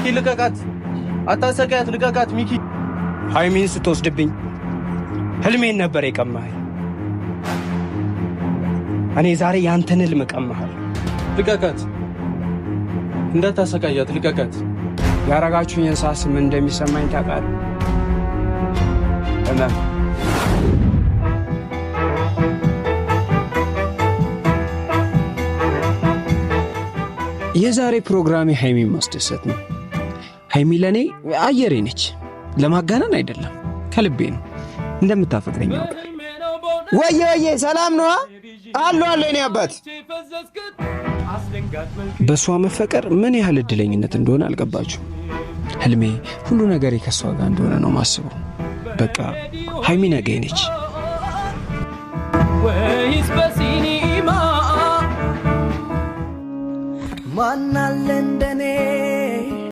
ሚኪ ልቀቃት! አታሰቃያት! ልቀቃት ሚኪ። ሀይሚን ስትወስድብኝ ህልሜን ነበር የቀማኸኝ። እኔ ዛሬ ያንተን ህልም እቀማሃለሁ። ልቀቃት! እንዳታሰቃያት! ልቀቃት! ያረጋችሁኝን ሳስብ ምን እንደሚሰማኝ ታውቃለህ? ህመም። የዛሬ ፕሮግራሜ ሀይሚን ማስደሰት ነው። ሀይሚ ለእኔ አየሬ ነች። ለማጋነን አይደለም፣ ከልቤ ነው። እንደምታፈቅረኝ ያውቃል። ወየ ወየ፣ ሰላም ነዋ አሉ አለ የኔ አባት። በእሷ መፈቀር ምን ያህል እድለኝነት እንደሆነ አልገባችሁም። ህልሜ ሁሉ ነገሬ ከእሷ ጋር እንደሆነ ነው ማስበው። በቃ ሀይሚ ነገ ነች። ወይስ በሲኒማ ማናለ እንደኔ